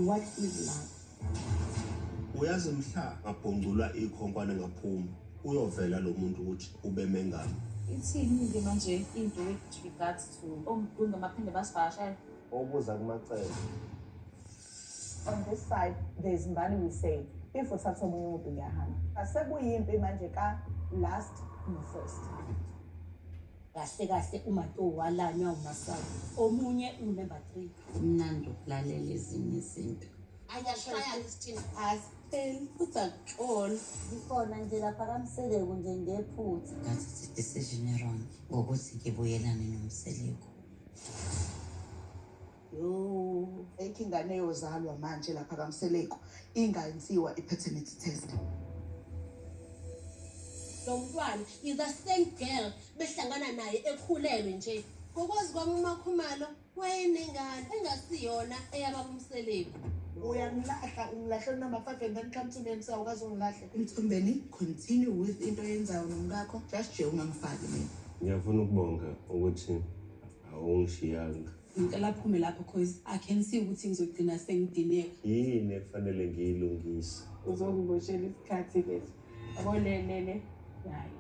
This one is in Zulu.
What is love? Uyazi mhla ngabhongculwa ikhonkwane ngaphuma, uyovela lo muntu ukuthi ubemengami. Ithini-ke manje into with regards to omdunga maphinde basivakashele? Obuza kuMacele. On this side there's Mbali, we say if uthatha omunye umuntu ngiyahamba. Asekuyimpi manje ka last no first. Kahle kahle uMato walanywa uMasawu. Omunye unumber 3. Kumnandi ukulalela ezinye izinto. Ayashaya isithini phasi. Futhi akuxoli. Ngikhona nje lapha kaMseleku nje ngephutha. Ngathatha i-decision e-wrong ngokuthi ngibuyelane noMseleku. Yo. Ayikho ingane eyozalwa manje lapha kaMseleku ingenziwa i-paternity test. Lo mntwana is the same girl behlangana naye ekhulelwe nje. Ngokwazi kwami uMakhumalo wayenengane engasiyona eyababa uMseleku. Uyangilahla, ungilahle number 5 and then come to me and say awukaze ungilahle. Mthombeni, continue with into oyenzayo nomkakho, just nje ungangifaki mina. Ngiyafuna ukubonga ukuthi awungishiyanga. Ngicela aphume lapho cause I can see ukuthi ngizogcina sengidineka. Yini ekufanele ngiyilungise? Uzongiboshela isikhathi lesi. Yabo le le le. Hayi.